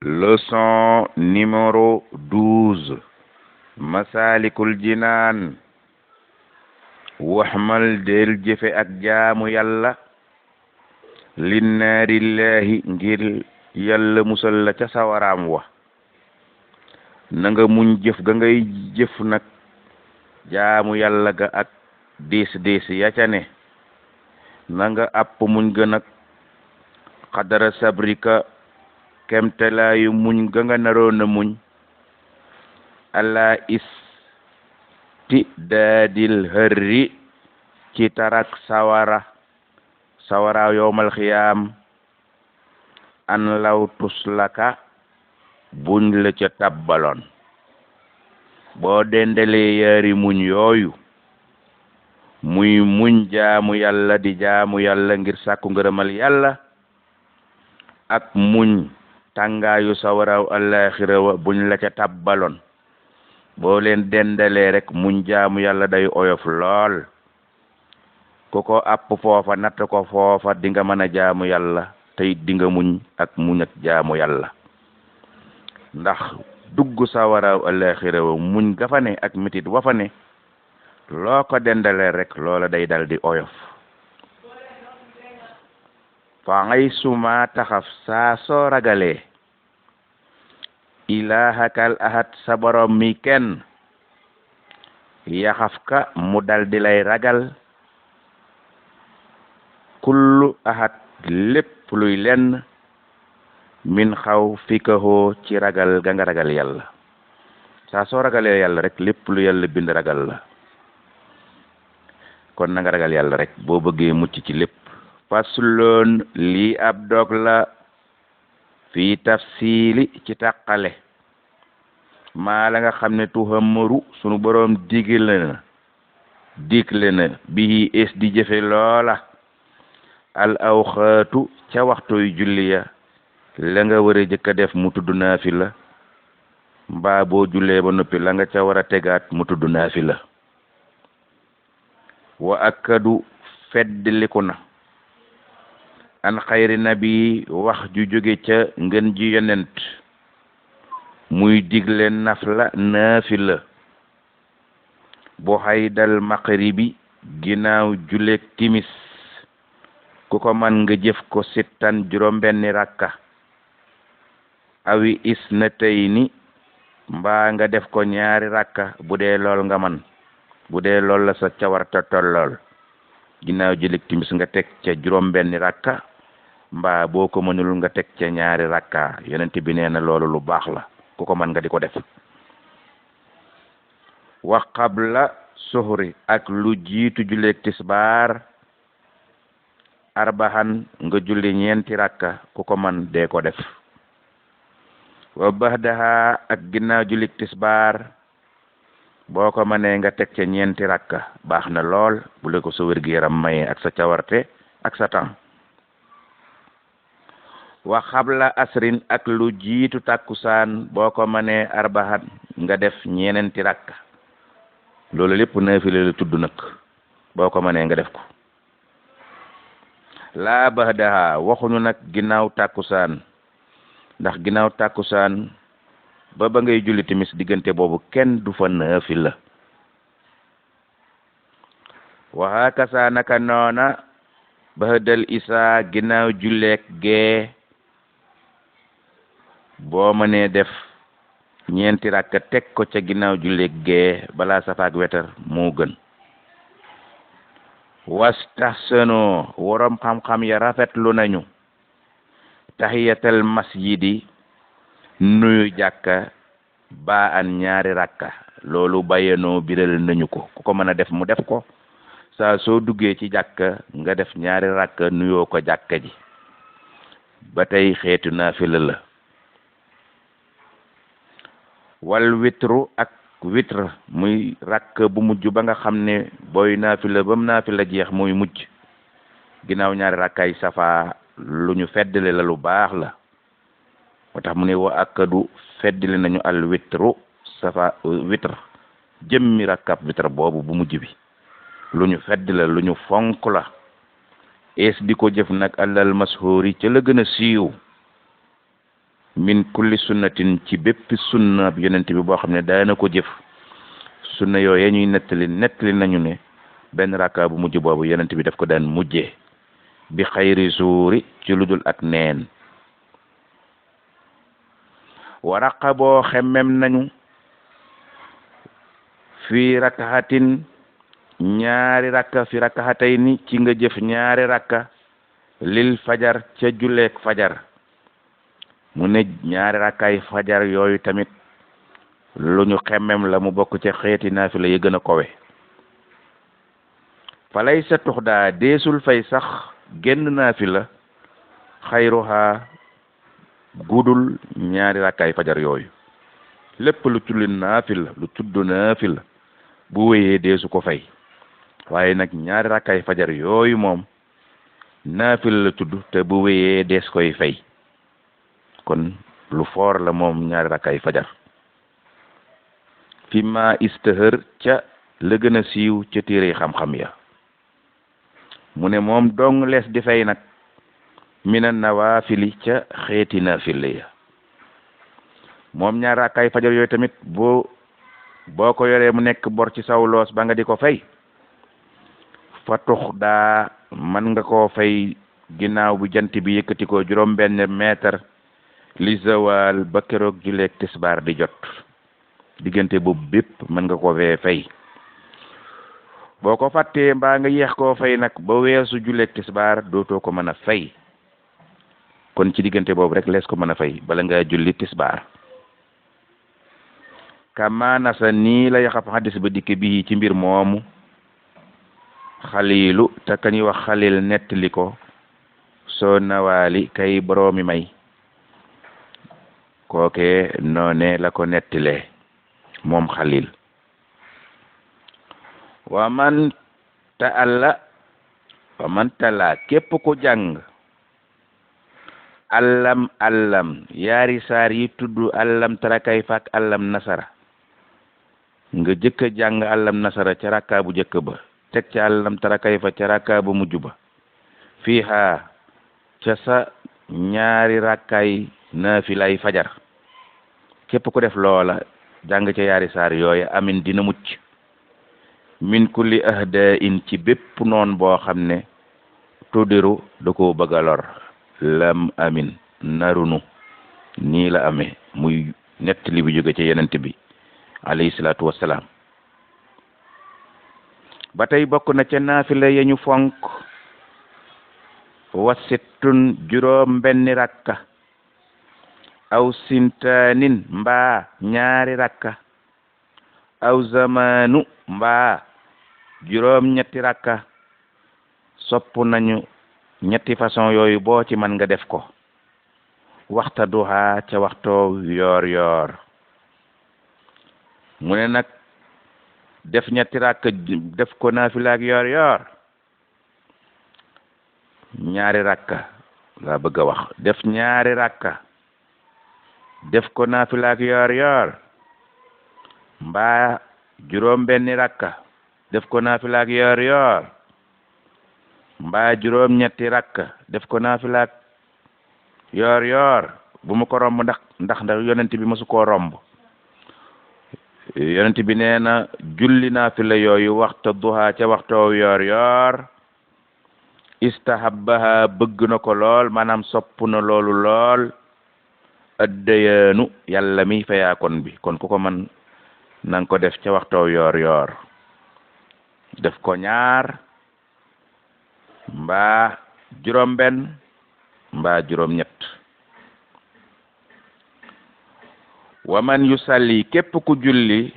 Leçon numéro 12. Masalikul Jinaan. waxmal del jëfe ak jaamu yàlla linnaarillahi ngir yàlla musal la ca sawaraam wa na nga muñ jëf ga ngay jëf nag jaamu yàlla ga ak diis ya ca ne na nga àpp muñ ga nag xadara sabrika kemtalaayu muñ ga nga naroon a muñ ala ti daadil hërri ci tarak sawara yowmal xiyaam an law tuslaka buñ la ca tabbaloon boo dendalee yaari muñ yooyu muy muñ jaamu yàlla di jaamu yàlla ngir sàkku ngërëmal yàlla ak muñ tàngaayu sawaraw alaxira wa buñ la ca tabbaloon boo leen dendalee rek muñ jaamu yàlla day oyof lool ku ko àpp foofa natt ko foofa di nga mën a jaamu yàlla tey di nga muñ ak muñ ak jaamu yàlla ndax dugg sawaraw alaxira wa muñ gafa ne ak mitit wafa ne loo ko dendalee rek loola day dal di oyof fa ngay suma taxaf saa soo ragalee ilahakal ahad sa borom mi kenn yaxaf ka mu dal di lay ragal kullu ahad lépp luy lenn min xaw fi kahoo ci ragal ga nga ragal yàlla saa soo ragalee yàlla rek lépp lu yàlla bind ragal la kon na nga ragal yàlla rek boo bëggee mucc ci lépp fasloon lii ab dog la fii tafsiili ci tàqale maa la nga xam ne tuhamaru sunu boroom digle na bii es di jëfe loola al awxaatu ca waxtuy julli ya la nga war a jëkk a def mu tudd naafila mbaa boo jullee ba noppi la nga ca war a tegaat mu tudd naafila wa akkadu feddliku na an xayri nabi wax ju jóge ca ngën ji yonent muy digle naafila bu haydal maqribi ginnaaw julek timis ku ko man nga jëf ko sittan juróom-benni rakka awi isnatayni mbaa nga def ko ñaari rakka bu dee lool nga man bu dee lool la sa cawarta tollool ginnaaw julek timis nga teg ca juróom-benni rakka mbaa boo ko mënul nga teg ca ñaari rakka yonent bi nee na loolu lu baax la ku ko mën nga di ko def wa qabla suhri ak lu jiitu julleeg tisbaar arbahan nga julli ñeenti rakka ku ko mën dee ko def wa bahdaha ak ginnaaw julleeg tisbaar boo ko mënee nga teg ca ñeenti rakka baax na lool bu la ko sa wér-gu-yaram maye ak sa cawarte ak sa temps wa xabla asrin ak lu jiitu takkusaan boo ko mënee arbahan nga def ñeneenti rakka loolu lépp naafila la tudd nag boo ko mënee nga def ko laa bahdaha waxuñu nag ginnaaw takkusaan ndax ginnaaw takkusaan ba ngay julli timis diggante boobu kenn du fa naafila wa hakasa naka noona bahdal isaa ginnaaw julleek gee boo mënee def ñeenti rakka teg ko ca ginnaaw julleek gee balaa safaak wetar moo gën wastahsano worom xam-xam ya rafetlu nañu tahiyatal masjidi nuyu jàkka baa an ñaari rakka loolu bayenoo biral nañu ko ku ko mën a def mu def ko saa soo duggee ci jàkka nga def ñaari rakka nuyoo ko jàkka ji ba tey xeetu naafila la wal witru ak witre muy rakk bu mujj ba nga xam ne booy naafila bam naafila jeex muy mujj ginnaaw ñaari rakkaay safa lu ñu feddale la lu baax la moo tax mu ne wa akkadu feddale nañu al witru safa witre jëmmi rakkab witre boobu bu mujj bi lu ñu feddale lu ñu fonk la es di ko jëf nag alal mashhuri ca la gën a siiw min kulli sunnatin ci bépp sunna bi yonent bi boo xam ne daana ko jëf sunna yooyee ñuy nettali nañu ne benn rakka bu mujj boobu yonent bi daf ko daan mujjee bi xayri suuri ci ludul ak neen waraqa boo xemmem nañu fi rakahatin ñaari rakka fi rakahatayni ci nga jëf ñaari rakka lil fajar ca julleek fajar mu ne ñaari rakkaay fajar yooyu tamit lu ñu xemmem la mu bokk ca xeeti naafila yi gën a kowe falay sa tux daa deesul fay sax génn naafila xayruha gudul ñaari rakkaay fajar yooyu lépp lu tulli naafila lu tudd naafila bu wéyee deesu ko fay waaye nag ñaari rakkaay fajar yooyu moom naafila la tudd te bu wéyee dees koy fay kon lu foor la moom ñaari rakkaay fajar fi ma istahër ca la gën a siiw ca téere xam-xam ya mu ne moom dong lees di fay nag mina nawaafili ca xeeti naafile ya moom ñaari rakkaay fajar yooyu tamit boo ko yoree mu nekk bor ci saw loos ba nga di ko fay fa tux daa man nga koo fay ginnaaw bu jant bi yëkkati ko juróom-benn mètre li zawal ba keroog juleeg tisbaar di jot diggante boobu bépp mën nga ko fay boo ko fàttee mbaa nga yéex koo fay nag ba weesu juleeg tisbaar dootoo ko mën a fay kon ci diggante boobu rek lees ko mën a fay bala nga julli tisbaar kamaana sa nii la yaxab xadis ba dikk bii ci mbir moomu xaliilu te kañuy wax xalil nettali ko soo nawaali kay boroomi may kooke noone la ko nettilee moom xalil wa man tala képp ku jàng allam yaari saar yi tudd allam tara kayfa ak allam nasara nga jëkk a jàng allam nasara ca rakka bu jëkk ba teg ca allam tara kayfa ca rakka bu mujj ba fiiha ca sa ñaari rakkaay naafilay fajar képp ku def loola jàng ca yaari saar yooya amin dina mucc min kulli ahda in ci bépp noon boo xam ne tuddiru da koo bëgg a lor lam amin narunu nii la amee muy nettali bi jóge ca yenent bi alayhi salaatu wassalaam ba tey bokk na ca naafila ya ñu fonk wasittun juróom benni rakka aw sintaanin mbaa ñaari rakka aw zamanu mbaa juróom ñetti rakka sopp nañu ñetti façon yooyu boo ci man nga def ko waxta duha ca waxtoo yoor mu ne nag def ñetti rakka def ko naafila ak yoor ñaari rakka laa bëgg a wax def ñaari rakka def ko naafila ak yoor mbaa juróom benni rakka def ko naafila ak yoor mbaa juróom ñetti rakka def ko naafila ak yoor bu mu ko romb ndax yonent bi mësu koo romb yonent bi nee na julli naafila yooyu waxta duha ca waxtoo yoor istahabbaha bëgg na ko lool maanaam sopp na loolu lool addayaanu yàlla mi fayaakoon bi kon ku ko man nang ko def ca waxtoo yoor def ko ñaar mbaa juróom benn mbaa juróom ñett waman yusalli képp ku julli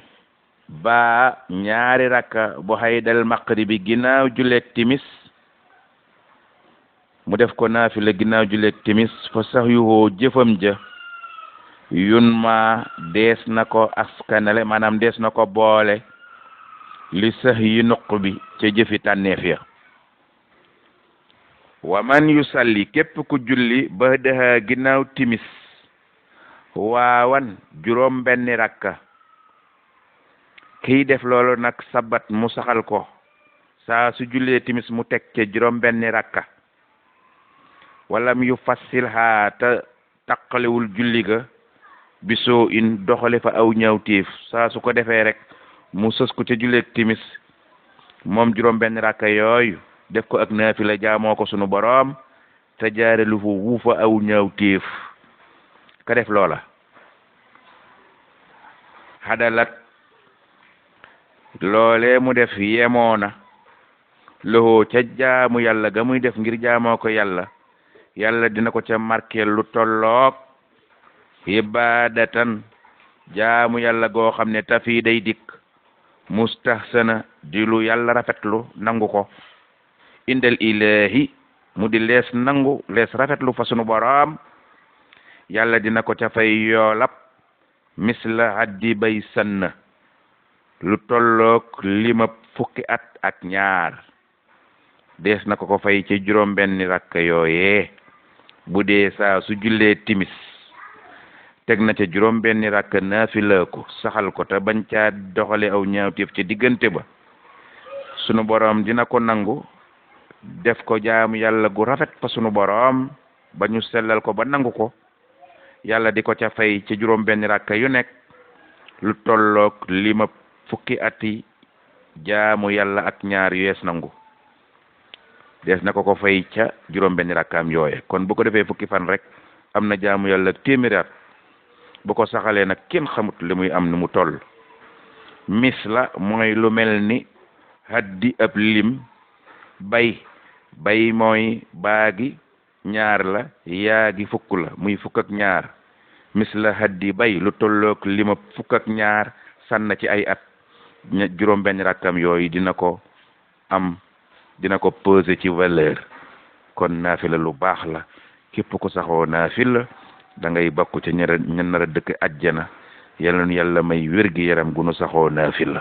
baa ñaari rakka bu haydal maqribi ginnaaw julleeg timis mu def ko naafila ginnaaw julleeg timis fa sax yuhoo jëfam ja yun ma dees na ko askanale maanaam dees na ko boole li sax yi nuq bi ca jëfi tànneef ya wa man yusalli képp ku julli ba daha ginnaaw timis waawan juróom benni rakka kiy def loolu nag sabat mu saxal ko saa su jullee timis mu teg ca juróom benni rakka walam yu fassil ha te taqalewul julli ga bisoo in doxale fa aw ñaawteef saa su ko defee rek mu sës ko ca julleeg timis moom juróom benn rakka yooyu def ko ak naafila jaamoo ko sunu boroom te jaarelu fu wuufa aw ñaawteef ka def loola xadalat loole mu def yemoona loxoo ca jaamu yàlla ga muy def ngir jaamoo ko yàlla yàlla dina ko ca markeel lu tolloog ibadatan jaamu yàlla goo xam ne tafi day dikk mustahsana di lu yàlla rafetlu nangu ko indal ilahi mu di lees nangu lees rafetlu fa sunu boroom yàlla dina ko ca fay yoolab misla haddi bay sanna lu tolloog lima fukki at ak ñaar dees na ko fay ci juróom benni rakk yooyee bu dee saa su jullee timis teg na ca juróom benni rakk naafila ko saxal ko te bañ caa doxale aw ñaawteef ci diggante ba sunu boroom dina ko nangu def ko jaamu yàlla gu rafet fa sunu boroom ba ñu sellal ko ba nangu ko yàlla di ko ca fay ci juróom benni rakk yu nekk lu tolloog lima fukki ati jaamu yàlla ak ñaar yees nangu des na ko fay ca juróom benni rakkaam yooye kon bu ko defee fukki fan rek am na jaamu yàlla téeméeri at bu ko saxalee nag kenn xamut li muy am ni mu toll misla mooy lu mel ni haddi ab lim bay mooy baagi ñaar la yaagi fukk la muy fukk ak ñaar misla haddi bay lu tolloog lima fukk ak ñaar sànna ci ay at juróom benn rakkam yooyu dina ko peser ci valeur kon naafila lu baax la képp ku saxoo naafila da ngay bokk ca ña nar a dëkk ajjana yàlla nu yàlla may wér gi yaram gu nu saxoo naafila